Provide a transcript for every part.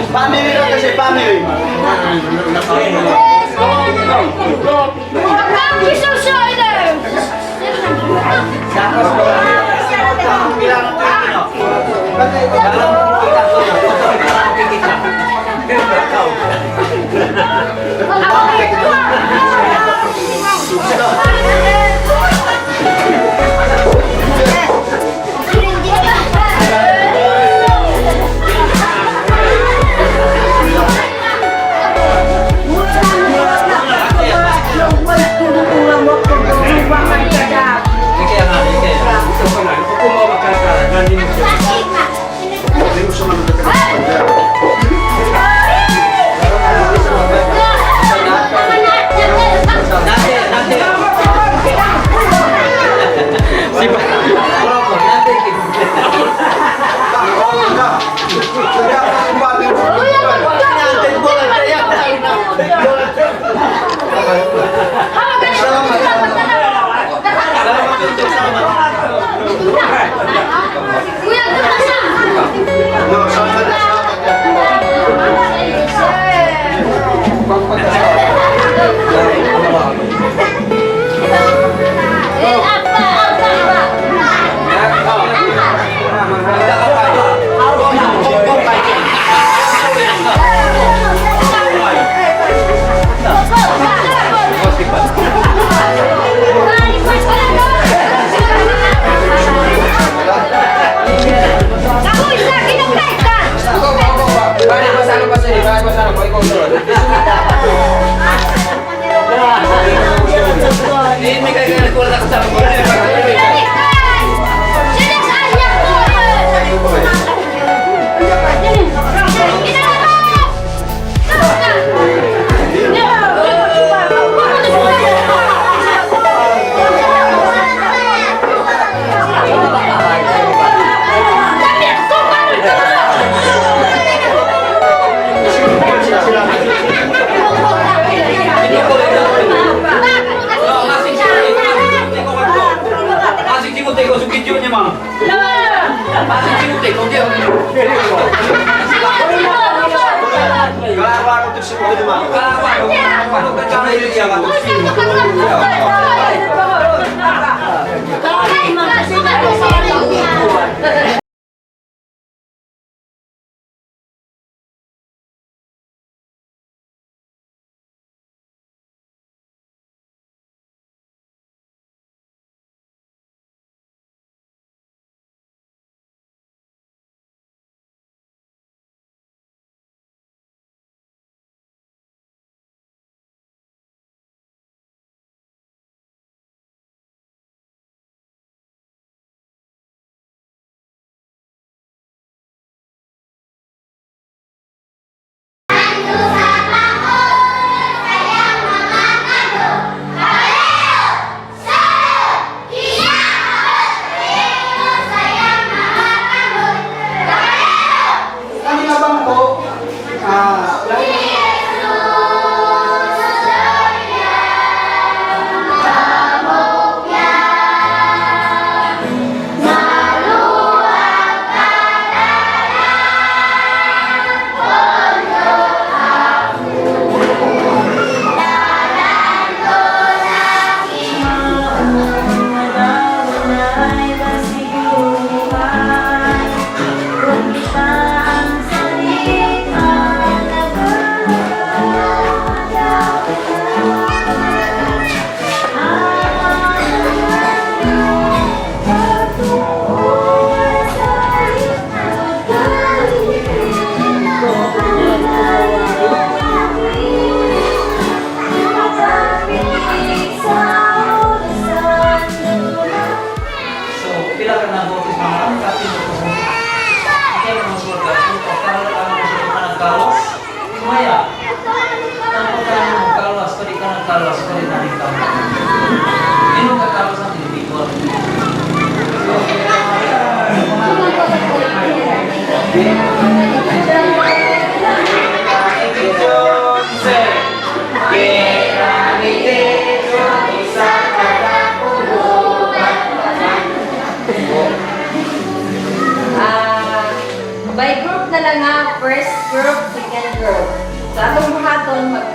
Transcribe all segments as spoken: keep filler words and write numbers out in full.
Family, kasi family.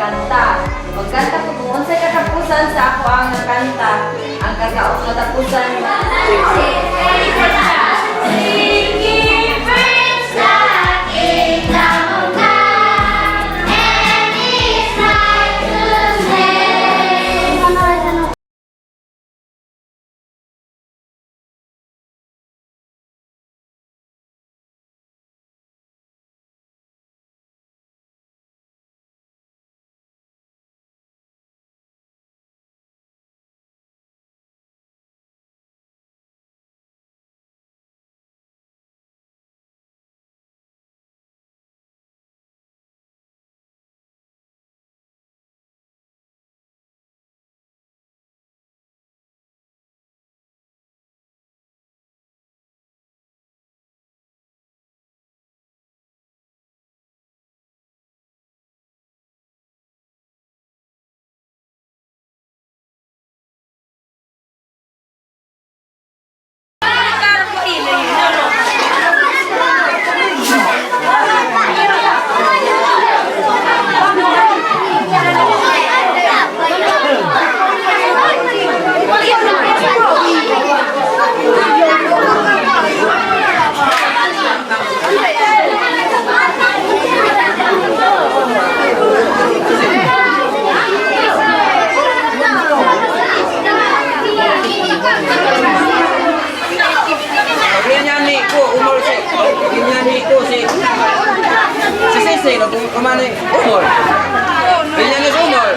Kanta. Magkanta po kung unsay katapusan sa ako ang kanta. Ang kakaon katapusan. Ini nyanyi, Bu, umur sih. Ini nyanyi, Bu, sih. Sisi, sih, lo, Bu, kemana? Umur. Ini nyanyi, umur.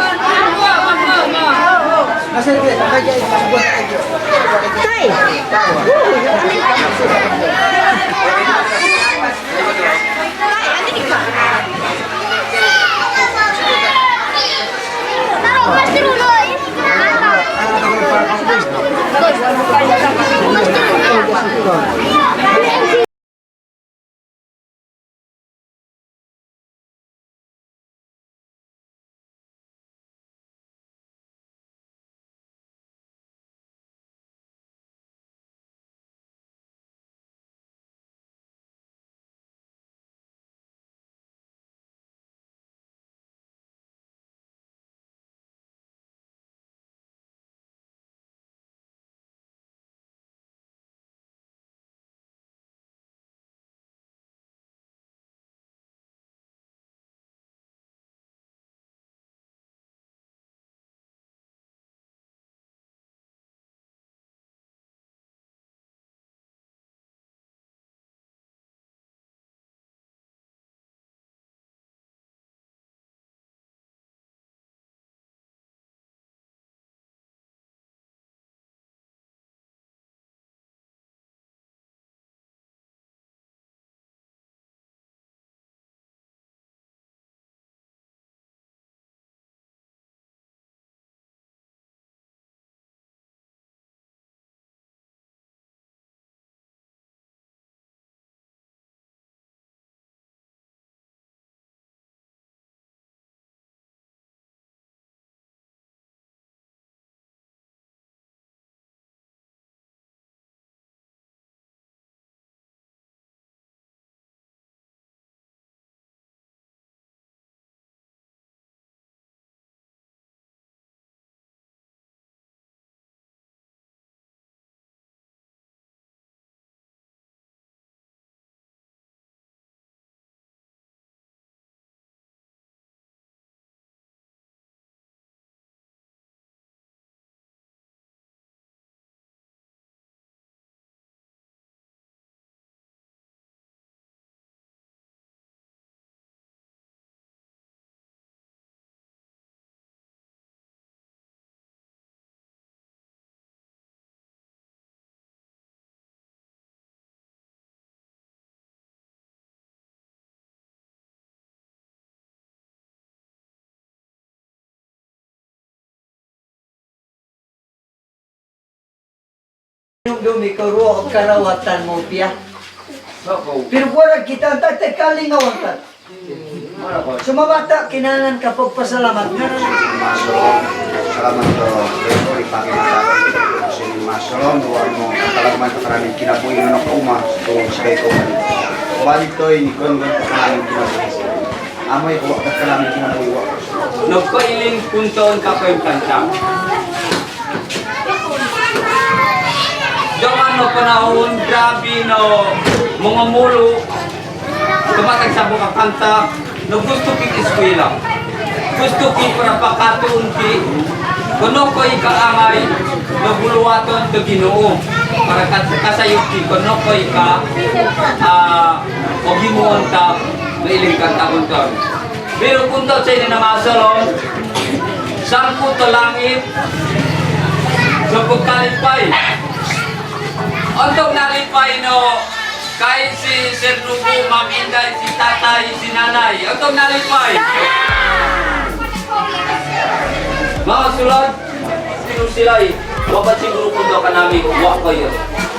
Nung dumi ko ruo karawa tan mo pia. Pero buwara kita ta te kalinga watan. Sumabata kinanan kapag pasalamat nga. Salamat to, Pastor, ipakita ko si Master, no, ano, kakalagman ko karaming kinabuhi, ano, kuma, to, si Beko. Bali to, ini ko, ano, karaming kinabuhi. Amo, iko, karaming kinabuhi, wa. No ko'ilin punto on kako'ilin kanta. Joman no panahon grabe no mongomulu. Tumatag sa buka kanta no gusto ki eskwela. Gusto ki para pakatuon ki. Kono ko ika angay no buluwaton to Ginoo. Para kat kasayup ki kono ko ika, ah, ogimuon ta no iling kanta punto. Pero punto sa ini na masalon, sangkot to langit, so pagkalipay. Ontong nalipay no, kay si Sir Nubu, Ma'am Inday, si Tatay, si Nanay. Ontong nalipay. Mga sulat, Sino sila'y mapasiguro punto kanami wa kayo.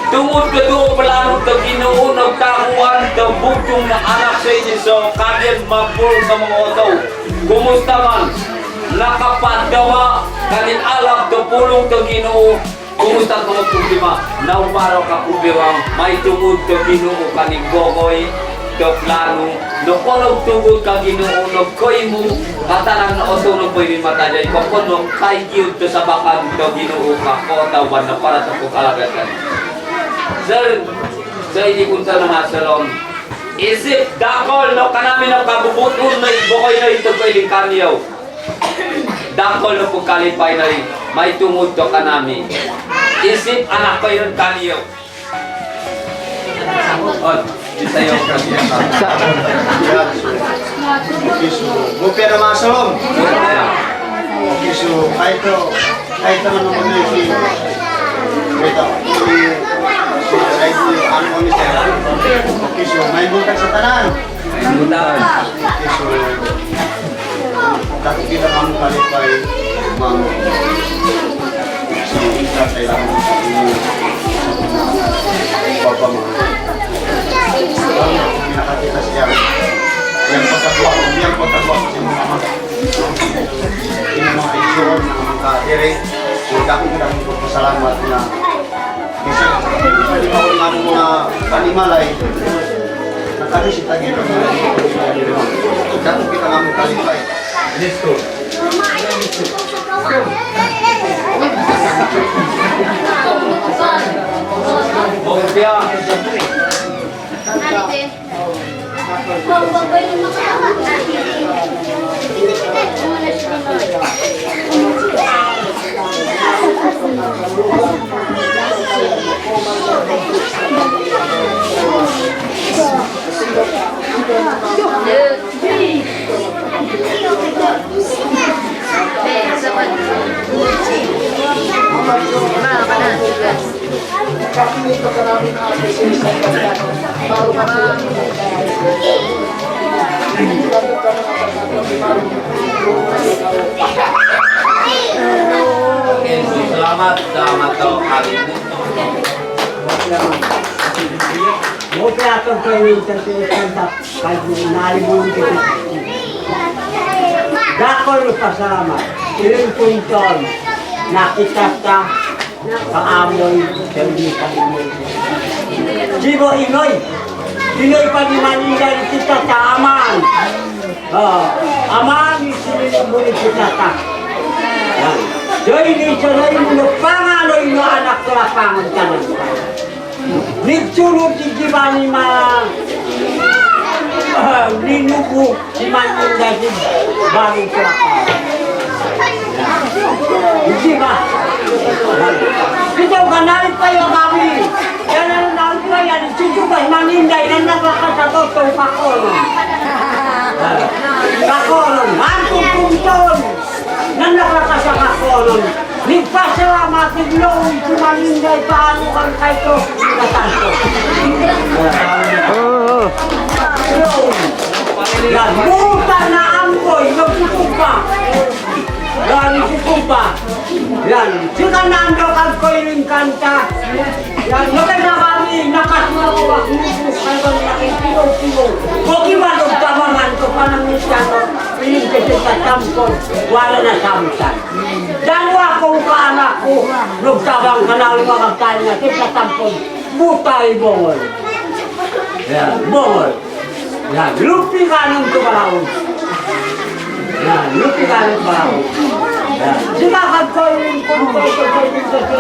Tungod ka doon plano ka Ginoo nagtaguan ka bugtong na anak sa inyo sa kagyan mapul ka mga otaw. Kumusta man? Nakapadawa kaning alap ka pulong ka Ginoo. Kumusta ka mga problema? Nauparaw ka problema. May tungod ka Ginoo kaning gogoy. To plano, no kono tungod ka Ginoo, no koimu, katanan no oto no koimu matajay, ko kono kay giud to sabakan to Ginoo ka kota wan na para to kalagasan. Sir, sa ini punta na masalon. Isip dakol no kanami no kabubutun no ibokoy no ito ko iling kaniyo. Dakol no pagkalipay na rin, may tungod to kanami. Isip anak ko iron kaniyo. Oh, kita yung Sa- Kisu, gopya na masalom. Kisu, kaito, kaito na naman yung si, kaito, si, si, kaito, ano kami sa, kisu, may buntag sa tanan. Buntag. Kisu, Dako kita kang kalipay, mang si isa kailangan sa inyo. Papa, mang. Pinakakita siya. Yang patagwa, yang patagwa sa mga ama. Yung mga itsura ng mga kadiri, so dako kita kang pasalamat na Minsan, di ba, mga panimalay, nakalisita kita. Dapat kita nga magkalipay. Listo. Hopya. Salamat sa mataw kami. Mo pe atong kayo yung tante kanta kay nari mo yung tante. Dakol pasalamat. Irin punton nakita ta Kaamoy, Jibo Inoy. Inoy pa ni Manila kita sa Aman. Oh, Aman, isinilibuli kita ta. Yan. Joy ni Chanoy, muna panganoy no anak ko la pangon kanan. Nitsuno ti Jibani ma, ah, ninubu. Di man yung dati bago siya. Di ba? Ito, kanal pa yung kami. Yan ang nal pa yan. Sito ba maninday na nakakasagot ng pakolong. Pakolong. Ang tutuntun na nakakasakakolong. Nagpasalamat, nagloon si Maninday paano kang kay ko. Katanto. Oo. Loon. Yan, buta na amboy, nagsusupa. Yan, nagsusupa. Yan, sika nando kang koy rin kanta. Yan, maganda kami, nakasuwa ko, kay ko nakikilo-kilo. Koki malog tabangan ko, panang misyano, piling kasi sa tampon, wala na samsan. Dalawa kong kaanak ko, nagtabang ka na, lumakad tayo na, sa tampon. Butay bongol. Yan, bongol. Yan, lupi ka ng tumalawon. Nuti kami bau. Sila kagawin ko ko ko ko ko ko.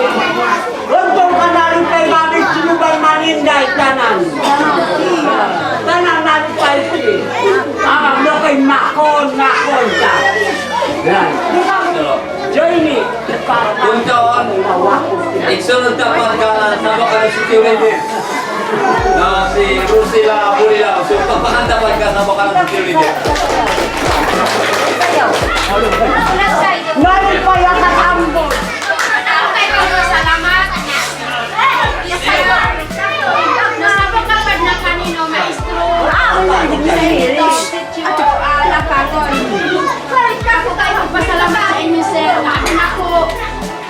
Untuk kanari kay kami sinuban maninday tanan. Tanan na kay si. Ama mo kay makon makon ta. Yan. Join me. Kuntaon. Iksunod dapat ka sa baka ng security. Na si Rosila Apolilao. So, papakan dapat ka sa baka ng security. Meron pa yan ang ambon. Salamat. Yes, sir. Nasa pagkapad na kanino, maestro. Ah, wala, hindi na yun. Teacher, ah, Lapagon. Ako kayo magpasalamat sa inyo, sir. Ako na po,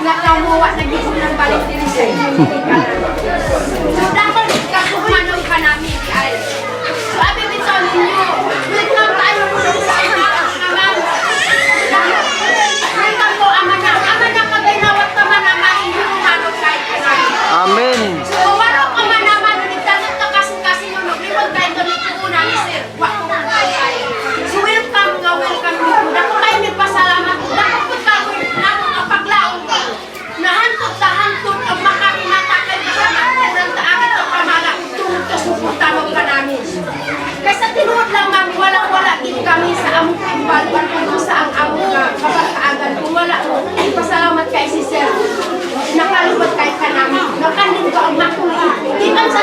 nakamuha na dito ng balik din sa inyo. So, dapat kakumanon ka namin, di ay. So, abi bitaw ninyo, welcome tayo po sa inyo naman. Welcome po, ama na, ama na, kaginawa ka man naman, inyo, ano, kahit ano. Amen. So, wala ka man naman, nagtanong ka kasi, kasi nung nag-iwan tayo, ganito po namin, sir. Wa ko kaya. So, welcome nga, welcome nito. Dako kayo may pasalamat. Dako po tayo, dako nga paglaong. Nahantod, nahantod ang makakinatakay na kanakunan sa akin ang pamala. Tungkol sa suporta mo ka namin. Kaysa tinuod lang namin, wala-wala din kami sa among timbal, kung sa ang among, ah, kabarkaagan. Kung wala mo, ipasalamat kay si Sir. Nakalubat kay ka namin. Nakanin ko ang makulit. Di kami sa